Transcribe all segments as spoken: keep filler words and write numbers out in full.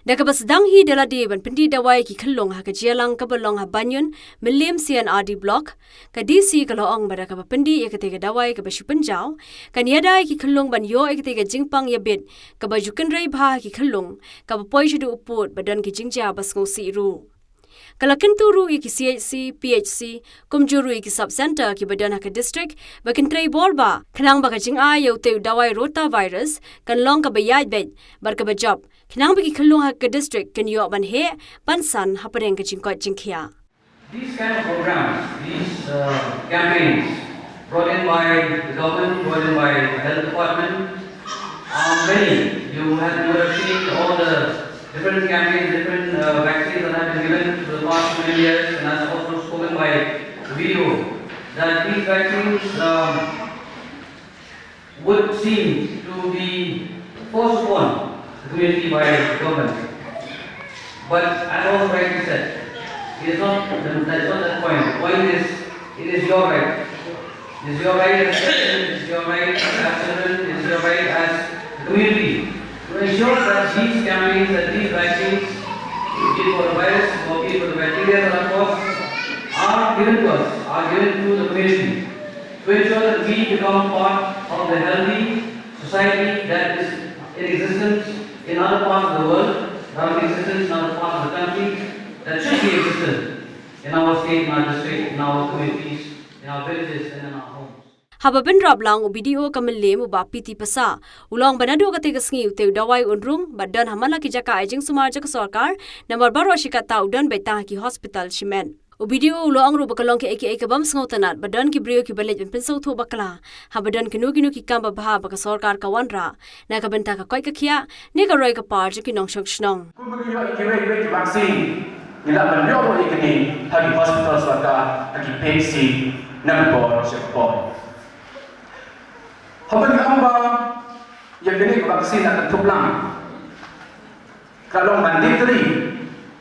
Da kaba sdang hi da lade ban pyndih dawai ki khyllung ha ka jingïalang kaba long ha Banyun, Mylliem C and R D Block, ka D C ka la ong ba da kaba pyndih ïa katei ka dawai kaba shu pynjaw, kan ïada ïa ki khyllung ban ïoh ïa katei ka jingpang ïabit kaba ju kynrei bha ha ki khyllung, kaba poi shaduh u pud ba don ki jingjia ba sngewsih ruh. Ka la kyntu ruh ïa ki C H C, P H C, kumjuh ruh ïa ki sub-centre kiba don ha ka district, ba kin trei bor bha, khnang ba ka jingai ïa utei u dawai rotavirus kan long kaba ïaid beit bad kaba jop, khnang ba ki khyllung ha ka district kin ïoh ban heh ban san hapdeng ka jingkoit jingkhiah. These kind of programs, these uh, campaigns brought in by the government, brought in by the health department, are many. You have, you have seen all the different campaigns, different uh, vaccines that have been given for the past many years, and as also spoken by the V O, that these vaccines um, would seem to be forced on the community by the government. But as was rightly said, it is not, that is not the point. The point is, it is your right. It is your right as citizens, it is your right as children, it is your right as the community to ensure that these campaigns, that these vaccines, be it for the virus or be it for the bacteria that are caused, are given to us, are given to the community to ensure that we become part of the healthy society that is in existence in other parts of the world, that are in existence in other parts of the country, that should be existent in our state, in our district, in our communities, in our villages, and in our homes. Haba bynrap lang u B D O ka Mylliem u Bah P T Passah u la ong ba naduh katei ka sngi utei u dawai un rung bad don ha man la ki jaka ai jingsumar jong ka sorkar, namar baroh shi katta u don beit tang ha ki hospital shimet. U B D O u la ong ruh ba ka long kaei kaei ka bym sngewtynnad ba don ki briew kiba leit ban pynsngewthuh bakla haba don kino kino ki kam babha ba ka sorkar ka wanrah na ka bynta ka koit ka khiah ne ka roi ka par jong ki nongshong shnong. Kumba ngi ïoh ïa kiwei kiwei ki vaccine, ngi lah ban ïoh ruh ïa kine ha ki hospital sorkar, ha ki P H C, na ka por sha ka por. Haba ngi ong ba ïa kine ki vaccine la kynthup lang, ka long mandatory,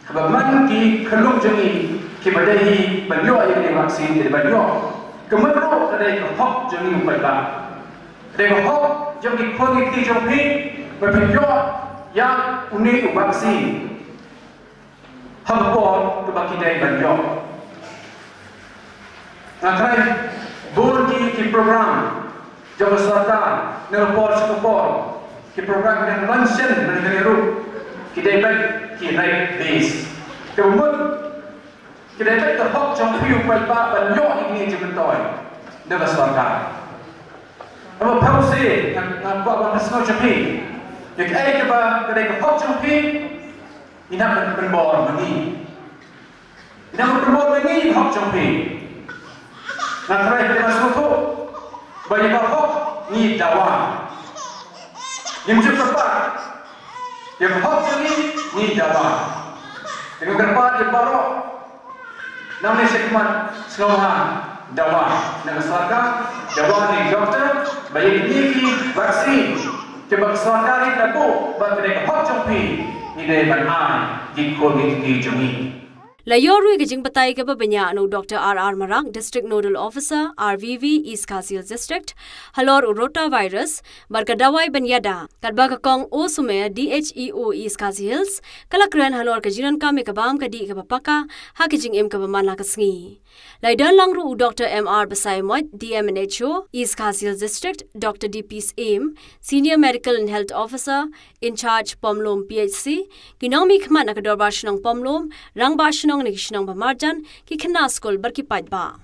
kaba man ki khyllung jong ngi kiba dei hi ban ïoh ïa kine ki vaccine, ki dei ban ïoh. Ka mut ruh ka dei ka hok jong ngi u paidbah. Ka dei ka hok jong ki khun ki kti jong phi ba phin ïoh ïa une u vaccine ha ka por kaba ki dei ban ïoh. Nga tharai bun ki, ki program jong ka sorkar na ka por sha ka por, ki program ki dang launch shen na ka ruh, ki dei beit ki right base. Kaba mut ki dei beit ka hok jong phi u paidbah ban ïoh ïa kine ki jingmyntoi na ka sorkar. Haba phi sngewsih, nga, nga kwah ban pynsngew jong phi, ïa kaei kaba ka dei ka hok jong phi, ngi hap ban pynbor ma ngi. Ngi hap ban pynbor ma ngi ïa ka hok jong phi. Nga tharai phi dang sngewthuh ba ïa ka hok ngi dawa. Ngim ju kyrpad ïa ka hok jong ngi, ngi dawa. Te nga kyrpad ïa baroh, nangne shakhmat, sngewbha dawa na ka sorkar, dawa na ki doktor ba ïa kine ki vaccine kiba ka sorkar ka buh ba ka dei ka hok jong phi, ngi dei ban ai ïa ki khun ki kti jong ngi. La ïoh ruh ïa ka jingbatai kaba bniah na u Doctor R R Marak, District Nodal Officer, R V V, East Khasi Hills District, halor u rotavirus bad ka dawai ban ïada, katba ka Kong O Sumer, D H E O East Khasi Hills, ka la kren halor ka jingdonkam ïa ka bam ka dih kaba paka ha ka jingim kaba man la ka sngi. La ïadon lang ruh u Doctor M R Basaiawmoit, D M and H O, East Khasi Hills District, Doctor D P Syiem, Senior Medical and Health Officer in charge Pomlum P H C, ki nongmihkhmat na ka Dorbar Shnong Pomlum, Rangbah Shnong na ki shnong ba marjan, ki khynnah skul bad ki paidbah.